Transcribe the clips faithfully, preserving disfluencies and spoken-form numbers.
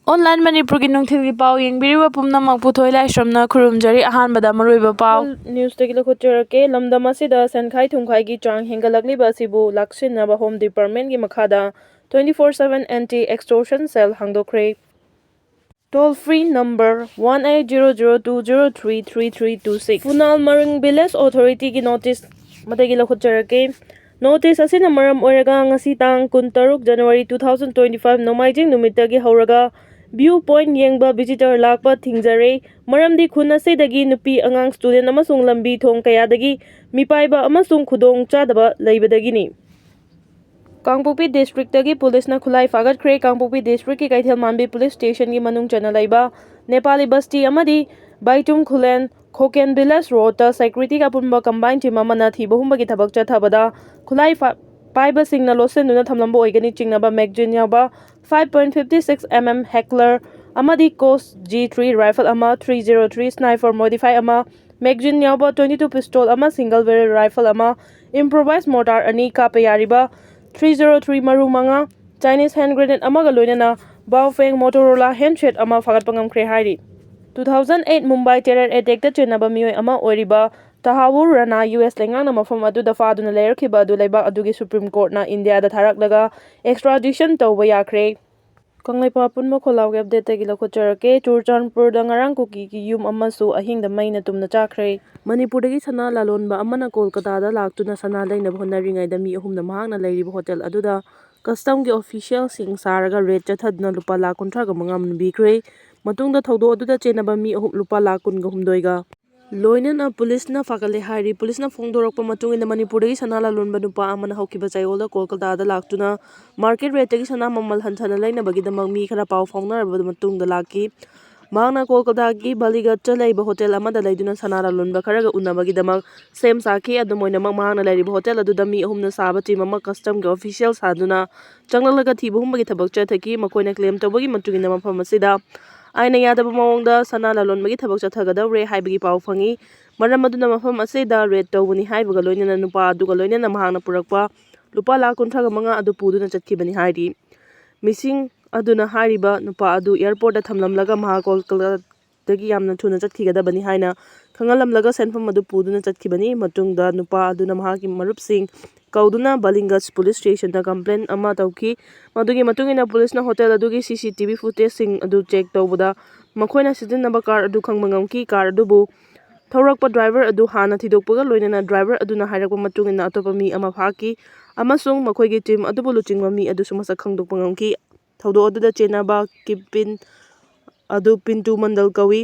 Online ꯃꯅꯤꯄꯨꯔꯒꯤ ꯅꯨꯡꯊꯤꯜꯒꯤ ꯄꯥꯎ ꯌꯦꯡꯕꯤꯔꯤꯕ ꯄꯨꯝꯅꯃꯛꯄꯨ ꯊꯣꯏ ꯂꯥꯏꯁ꯭ꯔꯝꯅ ꯈꯨꯔꯨꯝꯖꯔꯤ꯫ ꯑꯍꯥꯟꯕꯗ ꯃꯔꯨꯑꯣꯏꯕ ꯄꯥꯎ꯫ News ꯇꯒꯤ ꯂꯧꯈꯠꯆꯔꯛꯀꯦ꯫ ꯂꯝꯗꯝ ꯑꯁꯤꯗ ꯁꯦꯟꯈꯥꯏ ꯊꯨꯝꯈꯥꯏꯒꯤ ꯆꯥꯡ ꯍꯦꯟꯒꯠꯂꯛꯂꯤꯕ ꯑꯁꯤꯕꯨ ꯂꯥꯛꯁꯤꯟꯅꯕ Home Department ꯀꯤ ꯃꯈꯥꯗ twenty four seven anti extortion cell ꯍꯥꯡꯗꯣꯛꯈ꯭ꯔꯦ꯫ Toll free number one eight zero zero two zero three three three two six꯫ ꯐꯨꯅꯥꯜ ꯃꯔꯤꯡ Village Authority ꯒꯤ notice ꯃꯗꯒꯤ ꯂꯧꯈꯠꯆꯔꯛꯀꯦ꯫ Notice ꯑꯁꯤꯅ ꯃꯔꯝ ꯑꯣꯏꯔꯒ ꯉꯁꯤ ꯇꯥꯡ ꯀꯨꯟꯇꯔꯨꯛ January two thousand twenty five ꯅꯣꯡꯃꯥꯏꯖꯤꯡ ꯅꯨꯃꯤꯠꯇꯒꯤ ꯍꯧꯔꯒ view point ꯌꯦꯡꯕ visitor ꯂꯥꯛꯄ ꯊꯤꯡꯖꯔꯦ꯫ ꯃꯔꯝꯗꯤ ꯈꯨꯟ ꯑꯁꯤꯗꯒꯤ ꯅꯨꯄꯤ ꯑꯉꯥꯡ student ꯑꯃꯁꯨꯡ ꯂꯝꯕꯤ ꯊꯣꯡ ꯀꯌꯥꯗꯒꯤ ꯃꯤꯄꯥꯏꯕ ꯑꯃꯁꯨꯡ ꯈꯨꯗꯣꯡ ꯆꯥꯗꯕ ꯂꯩꯕꯗꯒꯤꯅꯤ꯫ ꯀꯥꯡꯄꯣꯛꯄꯤ district ꯇꯒꯤ police ꯅ ꯈꯨꯠꯂꯥꯏ ꯐꯥꯒꯠꯈ꯭ꯔꯦ꯫ ꯀꯥꯡꯄꯣꯛꯄꯤ district ꯀꯤ ꯀꯩꯊꯦꯜ ꯃꯥꯟꯕꯤ police station ꯒꯤ ꯃꯅꯨꯡ ꯆꯟꯅ ꯂꯩꯕ ꯅꯦꯄꯥꯂꯤ ꯕꯁꯇꯤ ꯑꯃꯗꯤ ꯕꯥꯏꯇꯨꯝ ꯈꯨꯂꯦꯟ ꯈꯣꯀꯦꯟ village road ꯇ security ꯒ ꯑꯄꯨꯟꯕ combine team ꯑꯃꯅ ꯊꯤꯕ ꯍꯨꯝꯕꯒꯤ ꯊꯕꯛ ꯆꯠꯊꯕꯗ ꯈꯨꯠꯂꯥꯏ ꯐꯥ-, ꯄꯥꯏꯕꯁꯤꯡꯅ ꯂꯣꯠꯁꯤꯟꯗꯨꯅ ꯊꯝꯂꯝꯕ ꯑꯣꯏꯒꯅꯤ ꯆꯤꯡꯅꯕ magazine ꯌꯥꯎꯕ five point fifty six M M Heckler ꯑꯃꯗꯤ Coss G three rifle ꯑꯃ, three zero three sniper modify ꯑꯃ, magazine ꯌꯥꯎꯕ twenty two pistol ꯑꯃ, single barrel rifle ꯑꯃ, improvised mortar ꯑꯅꯤ ꯀꯥꯞꯄ ꯌꯥꯔꯤꯕ three zero three ꯃꯔꯨ ꯃꯉꯥ, Chinese hand grenade ꯑꯃꯒ ꯂꯣꯏꯅꯅ Baofeng Motorola handset ꯑꯃ ꯐꯥꯒꯠꯄ ꯉꯝꯈ꯭ꯔꯦ ꯍꯥꯏꯔꯤ꯫ Two thousand eight Mumbai terror attack ꯇ ꯆꯦꯟꯅꯕ ꯃꯤꯑꯣꯏ ꯑꯃ ꯑꯣꯏꯔꯤꯕ ꯇꯍꯥꯋꯨꯔ ꯔꯥꯅꯥ U S ꯂꯩꯉꯥꯛꯅ ꯃꯐꯝ ꯑꯗꯨꯗ ꯐꯥꯗꯨꯅ ꯂꯩꯔꯛꯈꯤꯕ ꯑꯗꯨ ꯂꯩꯕꯥꯛ ꯑꯗꯨꯒꯤ Supreme Court ꯅ ꯏꯟꯗꯤꯌꯥꯗ ꯊꯥꯔꯛꯂꯒ extradition ꯇꯧꯕ ꯌꯥꯈ꯭ꯔꯦ꯫ ꯀꯪꯂꯩꯄꯥꯛ ꯑꯄꯨꯟꯕ ꯈꯣꯜꯂꯥꯎꯒꯤ update ꯇꯒꯤ ꯂꯧꯈꯠꯆꯔꯛꯀꯦ꯫ ꯆꯨꯔꯆꯥꯟꯄꯨꯔꯗ ꯉꯔꯥꯡ ꯀꯨꯀꯤꯒꯤ ꯌꯨꯝ ꯑꯃꯁꯨ ꯑꯍꯤꯡꯗ ꯃꯩꯅ ꯇꯨꯝꯅ ꯆꯥꯛꯈ꯭ꯔꯦ꯫ ꯃꯅꯤꯄꯨꯔꯗꯒꯤ ꯁꯅꯥ ꯂꯥꯂꯣꯟꯕ ꯑꯃꯅ ꯀꯣꯜꯀꯇꯥꯗ ꯂꯥꯛꯇꯨꯅ ꯁꯅꯥ ꯂꯩꯅꯕ ꯍꯣꯠꯅꯔꯤꯉꯩꯗ ꯃꯤ ꯑꯍꯨꯝꯅ ꯃꯍꯥꯛꯅ ꯂꯩꯔꯤꯕ hotel ꯑꯗꯨꯗ custom ꯒꯤ official ꯁꯤꯡ ꯁꯥꯔꯒ raid ꯆꯠꯊꯗꯨꯅ ꯂꯨꯄꯥ ꯂꯥꯈ ꯀꯨꯟꯊ꯭ꯔꯥꯒ ꯃꯉꯥ ꯃꯨꯟꯕꯤꯈ꯭ꯔꯦ꯫ ꯃꯇꯨꯡꯗ ꯊꯧꯗꯣꯛ ꯑꯗꯨꯗ ꯆꯦꯟꯅꯕ ꯃꯤ ꯑꯍꯨꯝ ꯂꯨꯄꯥ ꯂꯥꯈ ꯀꯨꯟꯒ ꯍꯨꯝꯗꯣꯏꯒ ꯂꯣꯏꯅꯅ police ꯅ ꯐꯥꯒꯠꯂꯦ ꯍꯥꯏꯔꯤ꯫ Police ꯅ ꯐꯣꯡꯗꯣꯔꯛꯄ ꯃꯇꯨꯡ ꯏꯟꯅ ꯃꯅꯤꯄꯨꯔꯗꯒꯤ ꯁꯅꯥ ꯂꯥꯂꯣꯟꯕ ꯅꯨꯄꯥ ꯑꯃꯅ ꯍꯧꯈꯤꯕ ꯆꯌꯣꯜꯗ ꯀꯣꯜꯀꯇꯥꯗ ꯂꯥꯛꯇꯨꯅ market rate ꯇꯒꯤ ꯁꯅꯥ ꯃꯃꯜ ꯍꯟꯊꯅ ꯂꯩꯅꯕꯒꯤꯗꯃꯛ ꯃꯤ ꯈꯔ ꯄꯥꯎ ꯐꯥꯎꯅꯔꯕ ꯃꯇꯨꯡꯗ ꯂꯥꯛꯈꯤ꯫ ꯃꯍꯥꯛꯅ ꯀꯣꯜꯀꯇꯥꯒꯤ ꯕꯥꯂꯤꯒꯠꯇ ꯂꯩꯕ hotel ꯑꯃꯗ ꯂꯩꯗꯨꯅ ꯁꯅꯥ ꯂꯥꯂꯣꯟꯕ ꯈꯔꯒ ꯎꯅꯕꯒꯤꯗꯃꯛ ꯁꯦꯝ ꯁꯥꯈꯤ꯫ ꯑꯗꯨꯝ ꯑꯣꯏꯅꯃꯛ, ꯃꯍꯥꯛꯅ ꯂꯩꯔꯤꯕ hotel ꯑꯗꯨꯗ ꯃꯤ ꯑꯍꯨꯝꯅ ꯁꯥꯕ team ꯑꯃ custom ꯒꯤ official ꯁꯥꯗꯨꯅ ꯆꯪꯂꯛꯂꯒ ꯊꯤꯕ ꯍꯨꯝꯕꯒꯤ ꯊꯕꯛ ꯆꯠꯊꯈꯤ꯫ ꯃꯈꯣꯏꯅ claim ꯇꯧꯕꯒꯤ ꯃꯇꯨꯡ ꯏꯟꯅ, ꯃꯐꯝ ꯑꯁꯤꯗ ꯑꯥꯏꯟꯅ ꯌꯥꯗꯕ ꯃꯑꯣꯡꯗ ꯁꯅꯥ ꯂꯥꯂꯣꯟꯕꯒꯤ ꯊꯕꯛ ꯆꯠꯊꯒꯗꯧꯔꯦ ꯍꯥꯏꯕꯒꯤ ꯄꯥꯎ ꯐꯪꯉꯤ꯫ ꯃꯔꯝ ꯑꯗꯨꯅ ꯃꯐꯝ ꯑꯁꯤꯗ raid ꯇꯧꯕꯅꯤ ꯍꯥꯏꯕꯒ ꯂꯣꯏꯅꯅ ꯅꯨꯄꯥ ꯑꯗꯨꯒ ꯂꯣꯏꯅꯅ ꯃꯍꯥꯛꯅ ꯄꯨꯔꯛꯄ ꯂꯨꯄꯥ ꯂꯥꯈ ꯀꯨꯟꯊ꯭ꯔꯥꯒ ꯃꯉꯥ ꯑꯗꯨ ꯄꯨꯗꯨꯅ ꯆꯠꯈꯤꯕꯅꯤ ꯍꯥꯏꯔꯤ꯫ Missing ꯑꯗꯨꯅ ꯍꯥꯏꯔꯤꯕ ꯅꯨꯄꯥ ꯑꯗꯨ ꯑꯦꯌꯔꯄꯣꯔꯠꯇ ꯊꯝꯂꯝꯂꯒ ꯃꯍꯥꯛ ꯀꯣꯜꯀꯇꯥꯗꯒꯤ ꯌꯥꯝꯅ ꯊꯨꯅ ꯆꯠꯈꯤꯒꯗꯕꯅꯤ ꯍꯥꯏꯅ ꯈꯪꯍꯜꯂꯝꯂꯒ ꯁꯦꯟꯐꯝ ꯑꯗꯨ ꯄꯨꯗꯨꯅ ꯆꯠꯈꯤꯕꯅꯤ꯫ ꯃꯇꯨꯡꯗ ꯅꯨꯄꯥ ꯑꯗꯨꯅ ꯃꯍꯥꯛꯀꯤ ꯃꯔꯨꯞꯁꯤꯡ ꯀꯧꯗꯨꯅ ꯕꯂꯤꯡꯒꯁ ꯄꯨꯂꯤꯁ ꯁ꯭ꯇꯦꯁꯟꯗ ꯀꯝꯄ꯭ꯂꯦꯟ ꯑꯃ ꯇꯧꯈꯤ꯫ ꯃꯗꯨꯒꯤ ꯃꯇꯨꯡ ꯏꯟꯅ ꯄꯨꯂꯤꯁꯅ ꯍꯣꯇꯦꯜ ꯑꯗꯨꯒꯤ ꯁꯤ ꯁꯤ ꯇꯤ ꯚꯤ ꯐꯨꯇꯦꯖꯁꯤꯡ ꯑꯗꯨ ꯆꯦꯛ ꯇꯧꯕꯗ ꯃꯈꯣꯏꯅ ꯁꯤꯖꯤꯟꯅꯕ ꯀꯥꯔ ꯑꯗꯨ ꯈꯪꯕ ꯉꯝꯈꯤ꯫ ꯀꯥꯔ ꯑꯗꯨꯕꯨ ꯊꯧꯔꯛꯄ ꯗ꯭ꯔꯥꯏꯚꯔ ꯑꯗꯨ ꯍꯥꯟꯅ ꯊꯤꯗꯣꯛꯄꯒ ꯂꯣꯏꯅꯅ ꯗ꯭ꯔꯥꯏꯚꯔ ꯑꯗꯨꯅ ꯍꯥꯏꯔꯛꯄ ꯃꯇꯨꯡ ꯏꯟꯅ ꯑꯇꯣꯞꯄ ꯃꯤ ꯑꯃ ꯐꯥꯈꯤ ꯑꯃꯁꯨꯡ ꯃꯈꯣꯏꯒꯤ ꯇꯤꯝ ꯑꯗꯨꯕꯨ ꯂꯨꯆꯤꯡꯕ ꯃꯤ ꯑꯗꯨꯁꯨ ꯃꯁꯛ ꯈꯪꯗꯣꯛꯄ ꯉꯝꯈꯤ꯫ ꯊꯧꯗꯣꯛ ꯑꯗꯨꯗ ꯆꯦꯟꯅꯕ ꯀꯤꯞꯄꯤꯟ ꯑꯗꯨ ꯄꯤꯟꯇꯨ ꯃꯟꯗꯜ ꯀꯧꯏ꯫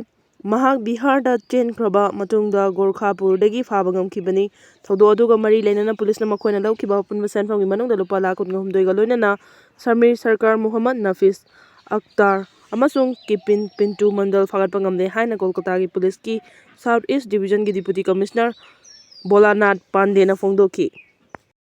ꯃꯍꯥꯛ ꯕꯤꯍꯥꯔꯗ ꯆꯦꯟꯈ꯭ꯔꯕ ꯃꯇꯨꯡꯗ ꯒꯣꯔꯈꯥꯄꯨꯔꯗꯒꯤ ꯐꯥꯕ ꯉꯝꯈꯤꯕꯅꯤ꯫ ꯊꯧꯗꯣꯛ ꯑꯗꯨꯒ ꯃꯔꯤ ꯂꯩꯅꯅ ꯄꯨꯂꯤꯁꯅ ꯃꯈꯣꯏꯅ ꯂꯧꯈꯤꯕ ꯑꯄꯨꯟꯕ ꯁꯦꯟꯐꯝꯒꯤ ꯃꯅꯨꯡꯗ ꯂꯨꯄꯥ ꯂꯥꯈ ꯀꯨꯟꯍꯨꯝꯗꯣꯏꯒ ꯂꯣꯏꯅꯅ ꯁꯃꯤꯔ ꯁꯔꯀꯥꯔ, ꯃꯨꯍꯝꯃꯗ ꯅꯐꯤꯁ ꯑꯛꯇꯥꯔ ꯑꯃꯁꯨꯡ ꯀꯤꯄꯤꯟ ꯄꯤꯟꯇꯨ ꯃꯟꯗꯜ ꯐꯥꯒꯠꯄ ꯉꯝꯂꯦ ꯍꯥꯏꯅ ꯀꯣꯜꯀꯇꯥꯒꯤ ꯄꯨꯂꯤꯁꯀꯤ ꯁꯥꯎꯠ ꯏꯁ ꯗꯤꯕꯤꯖꯟꯒꯤ ꯗꯤꯄꯨꯇꯤ ꯀꯃꯤꯁꯅꯔ ꯚꯣꯂꯥꯅꯥꯊ ꯄꯥꯟꯗꯦꯅ ꯐꯣꯡꯗꯣꯛꯈꯤ꯫